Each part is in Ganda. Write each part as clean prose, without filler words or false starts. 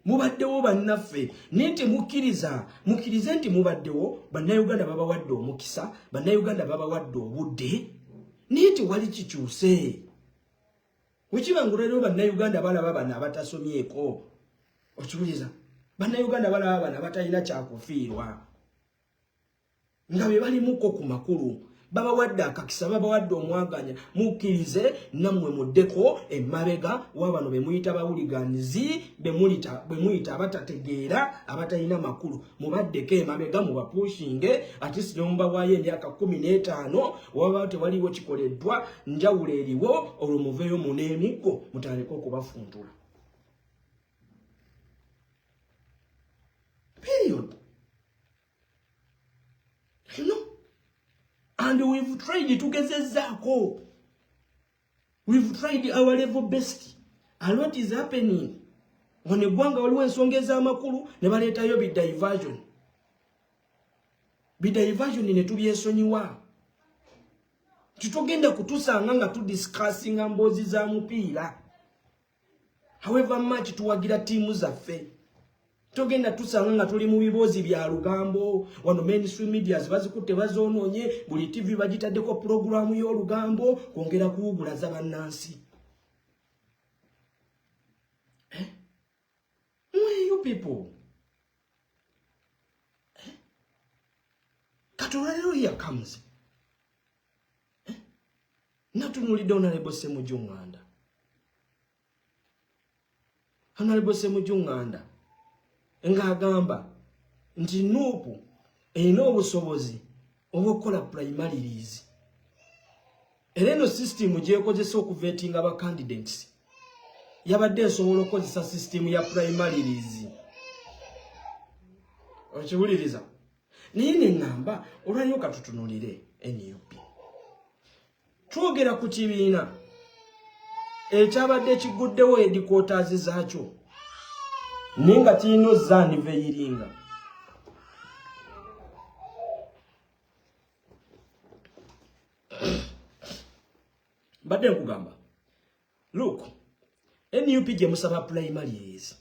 Mubaddewo bannaffe, naye temukkiriza. Mukkirize nti mubaddewo. Bannayuganda babawadde omukisa, Bannayuganda babawadde obudde, naye tewali kikyuse. Wekiba nga olwaleero Bannayuganda balaba bano abatasomyeko, okiwuliza? Bannayuganda balaba bano abatalina kyakufiirwa nga be balimuko ku makulu. Babawadde akakisa, babawadde omwaganya. Mukkirize nammwe muddeko emabega wabano bemuyita bawuliganizi, bemuyita abatategeera, abatalina makulu. Mubaddeko emabega, mubapushinge ati sinomubawaayo emyaka 15. Waba tewaliwo kikoleddwa njawulo eriwo, olwo muveeyo muneemiggo, mutandike okubafuntula, period. And we've tried, tugezezzaako, we've tried our level best. A lot is happening wano eggwanga. Waliwo ensonga ez'amakulu ne baleetayo bidiversion, bidiversion ne tubyesonyiwa. Titugenda kutusanga nga tudiscussinga mboozi za mupiira, however much tuwagira ttiimu zaffe. Togenda tusanga nga tuli mu biboozi bya lugambo wano. Mainstream medias bazikutte, bazoonoonye. Buli TV bagitaddeko pulogulaamu y'olugambo kwongera kuwugulaza bannansi. Eh? You people, eh? Kati olwaleero here comes, eh? Natunulidde Honorable Ssemujju Nganda. Honorable Ssemujju Nganda ng'agamba nti NUP erina obusobozi obw'okukola primaries, era eno system gyekozesa okuvettinga ba candidates yabadde esobola okukozesa system ya primaries. Okiwuliriza? Naye neŋŋamba, olwaliwo katutunulire NUP. Twogera ku kibiina ekyabadde kiguddewo headquarters zaakyo, naye nga kirina ozzaaniveiringa. Mbadde nkugamba, look, NUP gye musaba primaries,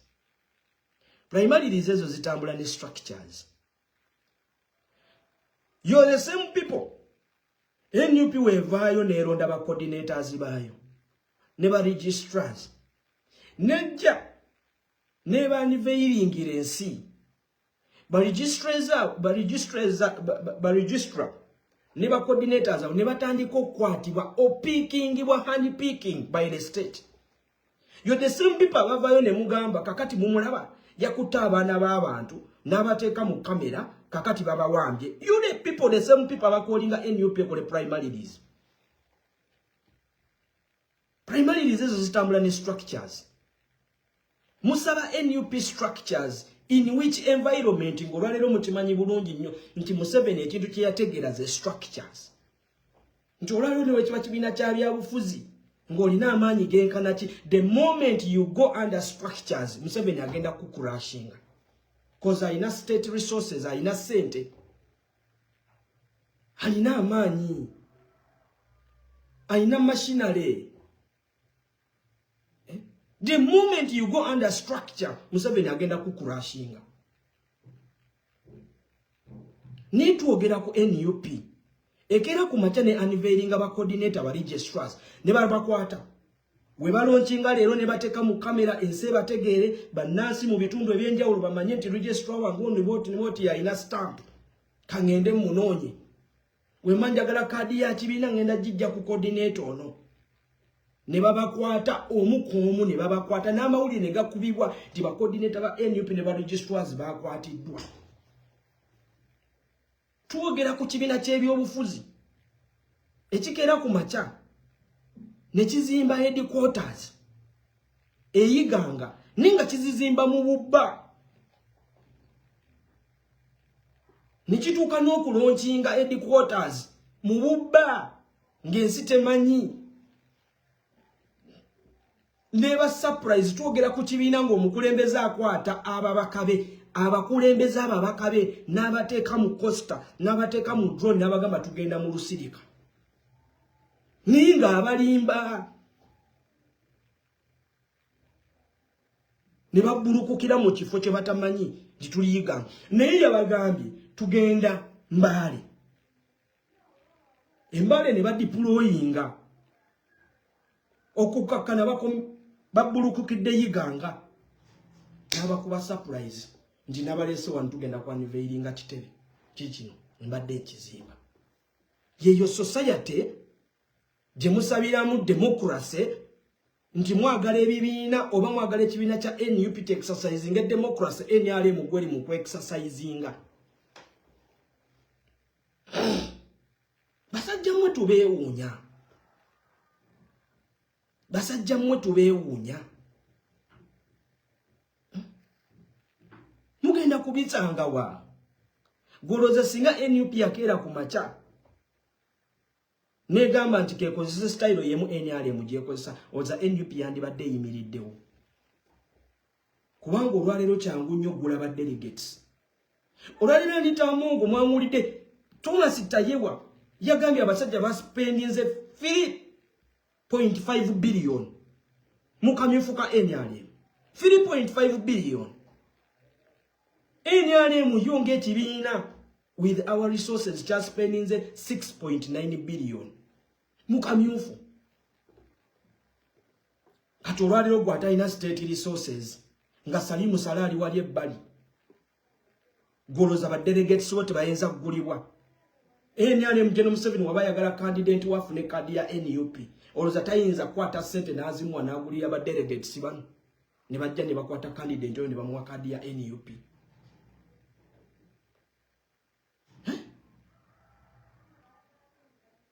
primaries ezo zitambula ne structures. You're the same people. NUP wevaayo neeronda ba coordinators baayo ne ba registrars, nejja nebaniveiringira ensi ba registrar ne ba coordinators abo, ne batandika okukwatibwa, opickingibwa, hand picking by the state. You're the same people abavaayo ne mugamba, kakati mumulaba yakutte abaana b'abantu n'abateeka mu kamera, kakati babawambye. You the people, the same people abacallinga NUP ekole primaries. Primaries ezo zitambula ne structures. Musaba NUP structures in which environment? Ng'olwaleero mukimanyi bulungi nnyo nti Museveni ekintu kye yategeera ze structures, nti olwaleero ne wekiba kibiina kya byabufuzi ng'olina amaanyi genkana ki, the moment you go under structures, Museveni agenda kucrushinga, 'cause alina state resources, alina sente, alina amaanyi, alina machinery. Eh? The moment you go under structure, Museveni agenda kucrushinga. Nitwogera ku NUP ekeera ku makya ne unveilinga ba coordinator, ba registrars, ne babakwata. We balaunchinga leero ne bateeka mu kamera, ensi ebategeere, bannansi mu bitundu ebyenjawulo bamanye nti registrar wange ono bwoti bwoti yalina stamp, kaŋŋende munoonye. Wemba njagala kaadi ya kibiina, ŋŋenda gijja ku coordinator ono. Ne babakwata omu ku omu, ne babakwata n'amawulire ne gakubibwa nti ba coordinator ba NUP ne ba registrars bakwatiddwa. Twogera ku kibiina ky'ebyobufuzi ekikeera ku makya ne kizimba headquarters eyiganga, naye nga kizizimba mu bubba, ne kituuka n'okulaunchinga headquarters mu bubba ng'ensi temanyi, neba surprise. Twogera ku kibiina ng'omukulembeze akwata ababaka be, abakulembeze ababaka be, n'abateeka mu coaster, n'abateeka mu drone, n'abagamba tugenda mu lusirika, naye ng'abalimba. Ne babbulukukira mu kifo kye batamanyi nti tuliyiga. Naye yabagambye tugenda Mbale. Embale ne badiployinga okukakkana babbulukukidde Iganga n'abakuba surprise nti nabaleese wano tugenda ku unveilinga kitebe kikino mbadde ekizimba. Yeyo society gye musabiramu democracy nti mwagala ebibiina oba mwagala ekibiina kya NUP to exercising democracy, NRM gweri mu ku exercisinga. Basajja mmwe tubeewuunya, basajja mmwe tubeewuunya, mugenda kubitsangawa. Goloza singa NUP yakeera ku makya negamba nti kekozesa sitayiro yemu NRM gyekozesa, oza NUP yandibadde eyimiriddewo, kubanga olwaleero kyangu nnyo okugula ba delegates. Olwaleero Anita Amongo mwamuwulidde, Thomas Tayewa yagambye abasajja baspendinze 3.5 billion mu kamyufu ka NRM. 3.5 billion. NRM yo ng'ekibiina with our resources kyaspendinze 6.9 billion mu kamyufu. Kati olwaleero gwe atalina state resources nga Salimu Sala ali wali ebbali, goloza ba delegates bo tebayinza kugulibwa. NRM General Museveni waba ayagala candidate wafune kadi ya NUP, olowooza tayinza kukwata ssente n'azimuwa n'agulira ba delegates bano ne bajja ne bakwata candidate oyo ne bamuwa kadi ya NUP?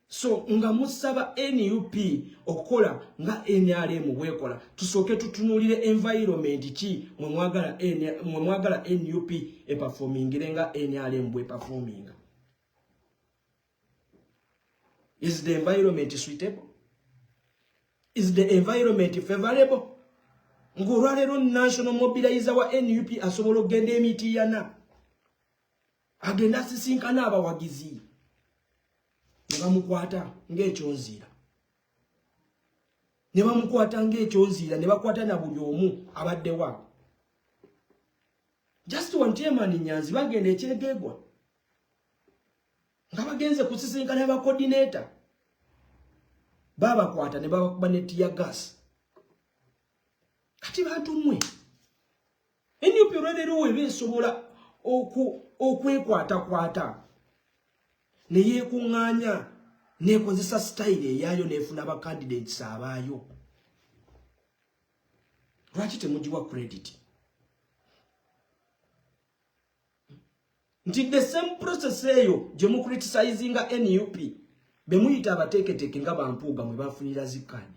So nga musaba NUP okukola nga NRM bwekola, tusooke tutunuulire environment ki mwe mwagala NUP eperformingire nga NRM bweperforminga. Is the environment suitable? Is the environment favorable? Ng'olwaleero national mobilizer wa NUP asobola okugenda emitiyana agenda asisinkana abawagizi ne bamukwata ng'ekyonziira, ne bamukwata ng'ekyonziira, ne bakwata na buli omu abaddewa. Just one chairman Nyanzi bagenda ekyegeegwa nga bagenze kusisinkana ba coordinator, babakwata ne babakuba ne tear gas. Kati bantu mmwe, NUP olwaleero weba esobola okwekwatakwata ne yeekuŋŋaanya neekozesa sitayiro eyaayo neefuna ba candidates abaayo, lwaki temugiwa credit nti the same process eyo gye mucriticizinga NUP bemuyita abateeketeeke nga bampuuga mwe bafunira zikaadi,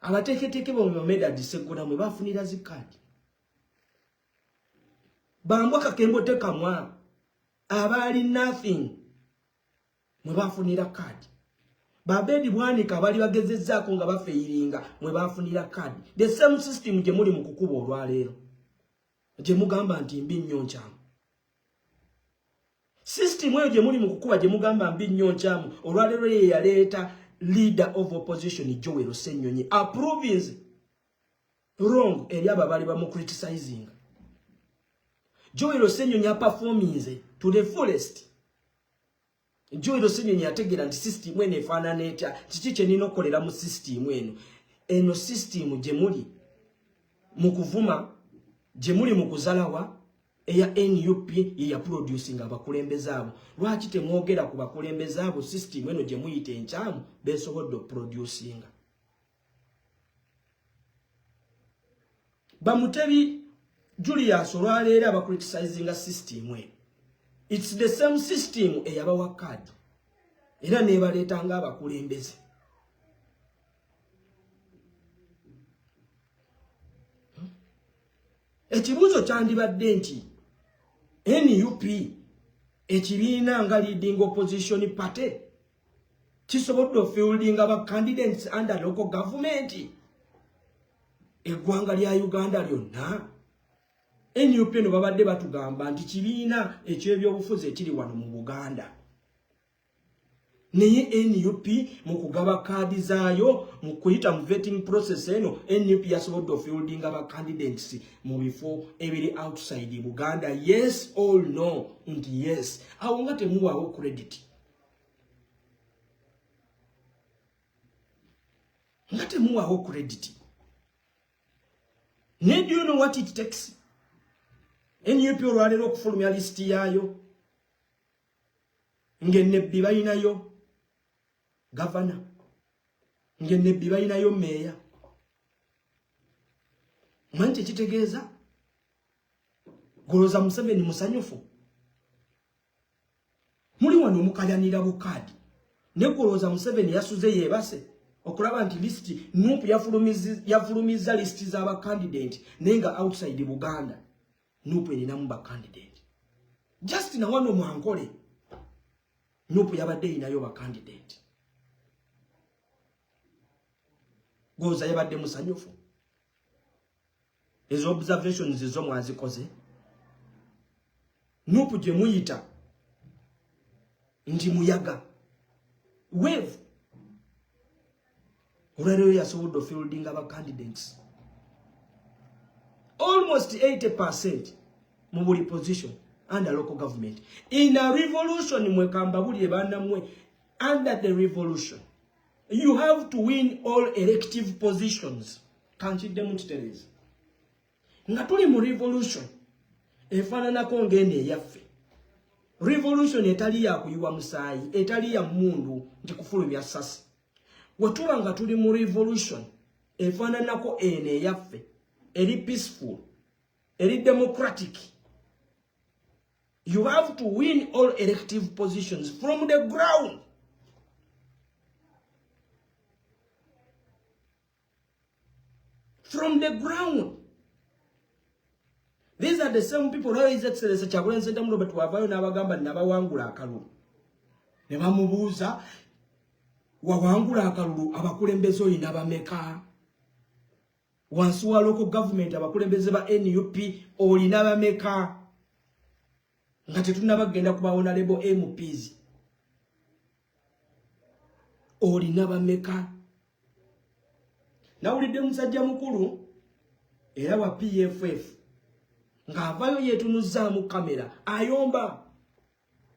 abateeketeeke bamwe Medard Sseggona mwe bafunira zikaadi, bambwa Kakembo Tekamwa abaali nothing mwe bafunira kaadi, babedi Bwanika abaali bagezezzaako nga bafeyiringa mwe bafunira kaadi? The same system gye muli mu kukuba olwaleero gye mugamba nti mbi nnyo, nkyamu, system eyo gye muli mu kukuba gye mugamba mbi nnyo, nkyamu, olwaleero ye yaleeta leader of opposition Joel Ssenyonyi approving wrong eri abo abaali bamucriticizing. Joel Ssenyonyi aperforminze to the fullest. Joel Ssenyonyi yategeera nti system eno efaanana etya, kiki kye nina okukolera mu system eno. Eno system gye muli mu kuvuma, gye muli mu kuzalawa, eya NUP ye yaproducinga abakulembeze abo. Lwaki temwogera ku bakulembeze abo system eno gye muyita enkyamu besobodde okuproducinga? Bamutebi Julius olwaleero abacriticinga system eno, it's the same system eyabawa kaadi era nebaleetanga abakulembeze. Ekibuuzo kyandibadde nti NUP ekibiina nga leading opposition party kisobodde ofieldinga ba candidates under local government eggwanga lya Uganda lyonna? NUP eno babadde batugamba nti kibiina ekyebyobufuzi ekiri wano mu Buganda. Naye NUP mu kugaba kaadi zaayo mu kuyita mu vetting process eno, NUP yasobodde ofieldinga ba candidates mu bifo ebiri outside Buganda. Yes or no? Nti yes. Awo nga temuwaawo credit, nga temuwaawo credit. Naye do you know what it takes NUP olwaleero okufulumya lisiti yaayo ng'enebbi balinayo gavana, ng'enebbi balinayo meeya? Manyi kyekitegeeza? Goloza Museveni musanyufu. Muli wano mukayanira bukaadi, ne goloza Museveni yasuze yeebase okulaba nti lisiti NUP yafulumizza lisiti z'abakandidate, naye nga outside Buganda NUP erinamu bakandidate. Just na wano mwankole NUP yabadde erinayo bakandidate. Goza yabadde musanyufu. Ezo observations zo mwazikoze? NUP gye muyita nti muyaga wave, olwaleero yasobodde ofieldinga ba candidates almost 80% mu buli position under local government. In a revolution, mwekambabulire bannammwe, under the revolution you have to win all elective positions. Kankiddemu kitereeza. Nga tuli mu revolution efaananako ng'eno eyaffe, revolution etali ya kuyiwa musaayi, etali ya mmundu nti kufulumya ssasi, wetuba nga tuli mu revolution efaananako eno eyaffe, eri peaceful, eri democratic, you have to win all elective positions from the ground. From the ground. These are the same people His Excellency Kyagulanyi Ssentamu Robert wavayo n'abagamba nabawangula akalulu, ne bamubuuza, wawangula akalulu, abakulembeze oyina bameka wansi wa local government? Abakulembeze ba NUP olina bameka, nga tetunaba kugenda ku ba honorable MPs? Olina bameka? Nawulidde musajja mukulu era wa PFF ng'avayo yeetunuzzaamu kamera ayomba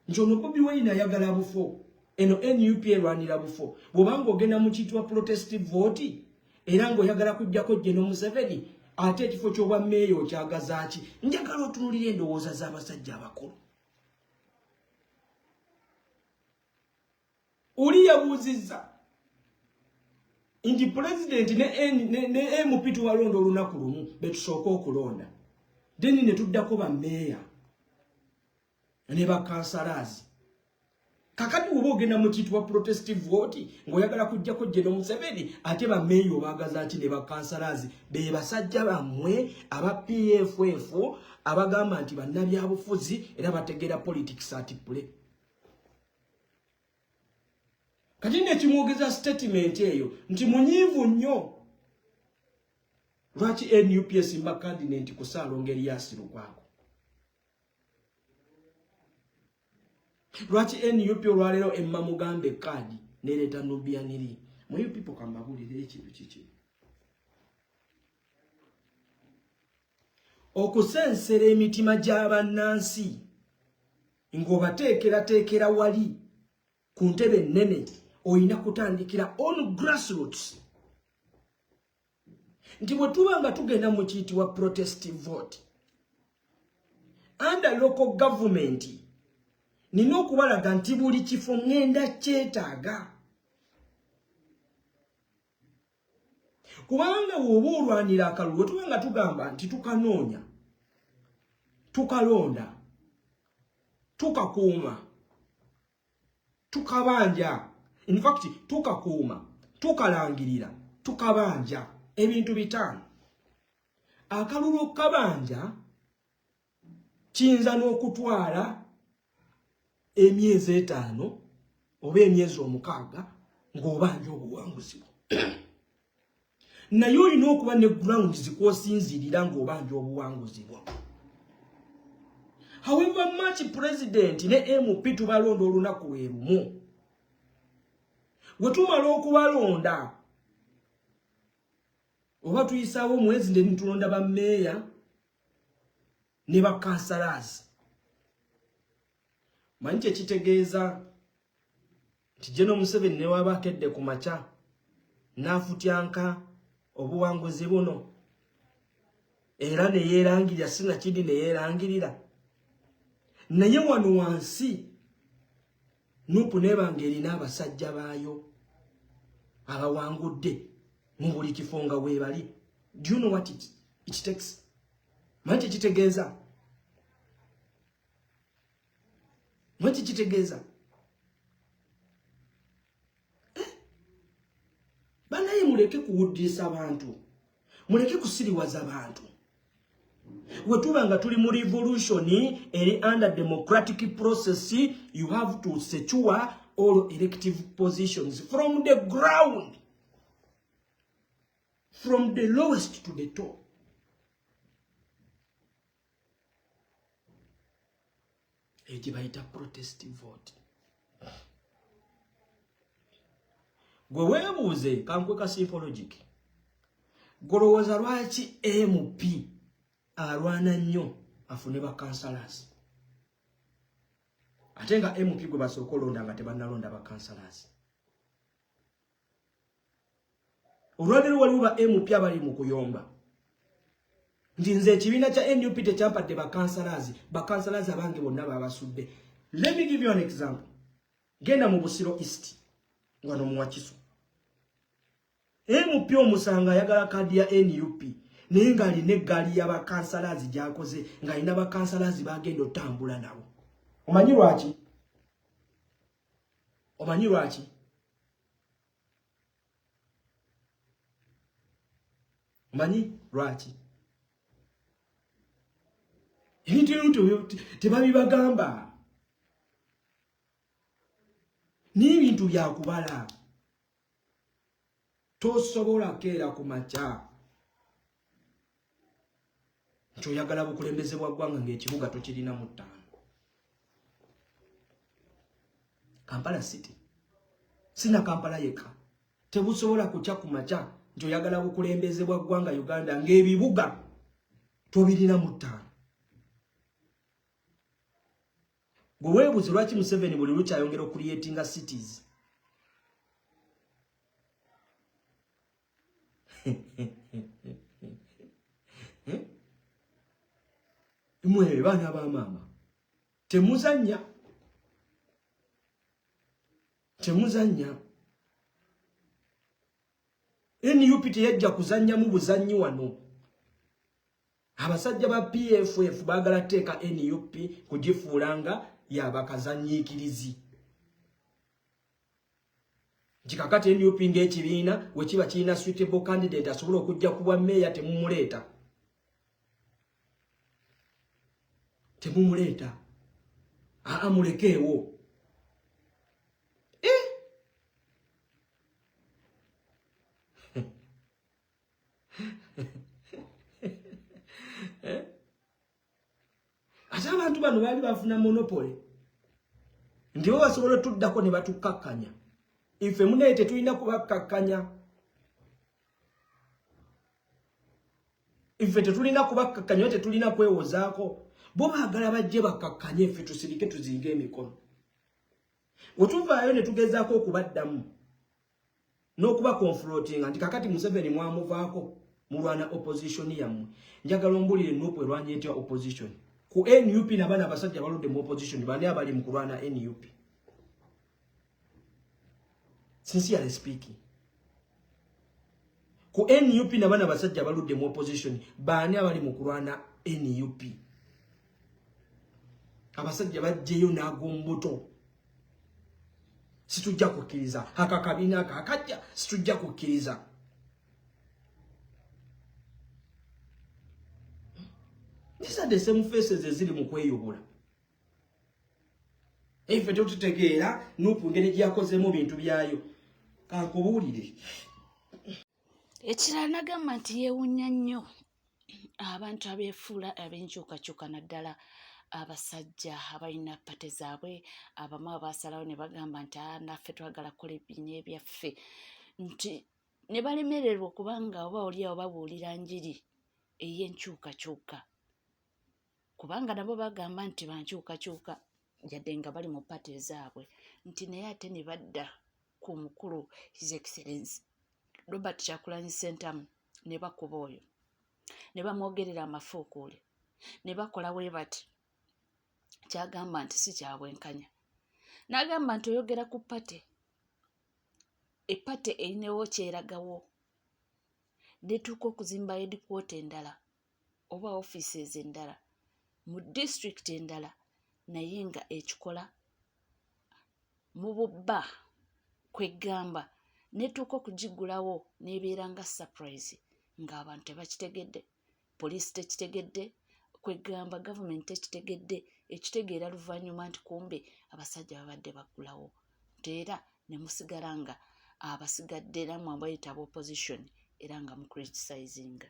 nti ono Bobi Wine ayagala bufo, eno NUP erwanira bufo. Bw'obanga ogenda mu kiyitibwa protest vote era ng'oyagala kujjako Geno Museveni, ate ekifo ky'obwa meeya okyagazaaki? Njagala otunulira endowooza z'abasajja abakulu. Oli yabuuzizza nti pulezidenti ne MP tubalonda olunaku lumu, betusooka okulonda, then ne tuddako bameeya ne bakansalazi. Kakati woba ogenda mu kitwa protest vote ng'oyagala kujjako Geno Museveni, ate bameeya obaagaza ki ne bakansalazi? Be basajja bammwe aba PFF abagamba nti bannabyabufuzi era bategeera politics at play. Kati nekimwogeza statement eyo nti munyiivu nnyo, lwaki NUP esimba candidate ku Ssaalongo Erias Lukwago? Lwaki NUP olwaleero emma mugambe kaadi nereeta Nubian Li? Muyu people, kambabuulire ekintu kiki. Okusensera emitima gy'abannansi ng'obateekerateekera wali ku ntebe ennene, olina kutandikira on grassroots. Nti bwe tuba nga tugenda mu kiyitibwa protest vote under local government, nina okubalaga nti buli kifo ŋŋenda kyetaaga, kubanga bw'oba olwanira akalulu, wetuba nga tugamba nti tukanoonya, tukalonda, tukakuuma, tukabanja, infact tukakuuma, tukalangirira, tukabanja, ebintu bitaano. Akalulu okukabanja kiyinza n'okutwala emyezi 5 oba emyezi 6 ng'obanja obuwanguzi bwo, naye olina okuba ne ground zikwosinziirira ng'obanja obuwanguzi bwo. However much president ne MP tubalonda olunaku lwe lumu. We tumala okubalonda oba tuyisaawo omwezi ne tulonda bammeeya ne bakansalazi. Manyi kyekitegeeza nti General Museveni ne waba akedde ku makya n'afutyanka obuwanguzi buno era ne yeerangirira, sinakindi ne yeerangirira, naye wano wansi Nupu neeba ng'erina abasajja baayo abawangudde mu buli kifo nga weebali. Do you know what it takes? Manyi kyekitegeeza? Manyi kyekitegeeza? Eh? Banaye muleke kuwuddiisa bantu, muleke kusiriwaza bantu. Wetuba nga tuli mu revolution eri under democratic process, you have to secure all elective positions from the ground, from the lowest to the top. Eyo gye bayita protest vote. Gwe weebuuze, kankwe ka simple logic, golowooza lwaki MP alwana nnyo afune ba councillors, ate nga MP gwe basooka olonda nga tebannalonda ba councillors? Olwaleero waliwo ba MP abali mu kuyomba nti nze ekibiina kya NUP tekyampadde bakansalazi, bakansalazi abange bonna babasudde. Let me give you an example. Genda mu Busiro East wano mu Wakiso, MP omusanga ayagala kaadi ya NUP, naye ng'alina eggaali y'abakansalazi gy'akoze, ng'alina bakansalazi bagenda otambula nabo. Omanyi lwaki? Omanyi lwaki? Omanyi lwaki? Ebintu ebimu tebabibagamba, n'ebintu byakubala. Tosobola keera ku makya nti oyagala bukulembeze bwa ggwanga ng'ekibuga tokirina mu ttaano. Kampala City, sina Kampala yekka, tebusobola kukya ku makya nti oyagala bukulembeze bwa ggwanga Uganda ng'ebibuga tobirina mu ttaano. Gwe weebuze lwaki Museveni buli lukyayongera okucreatinga cities. Mwe baana ba maama temuzannya, temuzannya. NUP teyajja kuzannyamu buzannyi wano. Abasajja ba PFF baagala teeka NUP kugifuula nga yabakazannyiikirizi, nti kakati NUP ng'ekibiina we kiba kirina suitable candidate asobola okujja ku bwa meeya, temumuleeta, temumuleeta, aa mulekeewo. Eh! Eh? Ate abantu bano baali bafuna monopoly nti bo basobola otuddako ne batukkakkanya. Ife munaye tetulina kubakkakkanya, ife tetulina kubakkakkanya, tetulina kwewozaako. Bo baagala bajje bakkakkanye, ffe tusirike tuzinge emikono. Wetuvaayo ne tugezaako okubaddamu n'okuba confrontinga nti kakati Museveni mwamuvaako, mulwana opposition yammwe. Njagala ombulire, NUP erwanya etya opposition? Ku NUP nabana abasajja baludde mu opposition, bani abali mu kulwana NUP? Sincerely speaking, ku NUP nabana abasajja baludde mu opposition, baani abali mu kulwana NUP? Abasajja bajjeyo n'agombuto, situjja kukkiriza aka kabiina aka akajja, situjja kukkiriza. These are the same faces eziri mu kweyubula. Ife tetutegeera NUP ngeri gyakozemu bintu byayo. Kankubuulire. Ekirala nagamba nti yeewunya nnyo abantu abeefuula ab'enkyukakyuka, naddala Abasajja abalina party zaabwe abamu abaasalawo ne bagamba nti, "Ah, naffe twagala kukola ebibiina ebyaffe," nti ne balemererwa okubanga oba oliawo babuulira njiri ey'enkyukakyuka, kubanga nabo bagamba nti bankyukakyuka yadde nga bali mu party ezaabwe, nti naye ate ne badda ku mukulu His Excellence Robert Kyagulanyi Ssentamu ne bakuba oyo ne bamwogerera amafuukuule ne bakola bwe bati. Kyagamba nti si kyabwenkanya. N'agamba nti oyogera ku party, eparty erinewo kyeragawo netuuka okuzimba headquarter endala oba offices endala mu disitulikiti endala, naye nga ekikola mu bubba. Kwegamba netuuka okugiggulawo n'ebeera nga surprise, ng'abantu tebakitegedde, poliisi tekitegedde, kwegamba gavumenti tekitegedde, ekitegeera luvannyuma nti kumbe abasajja babadde baggulawo, nti era ne musigala nga abasigadde nammwe abayita aba opposition era nga mucriticizinga.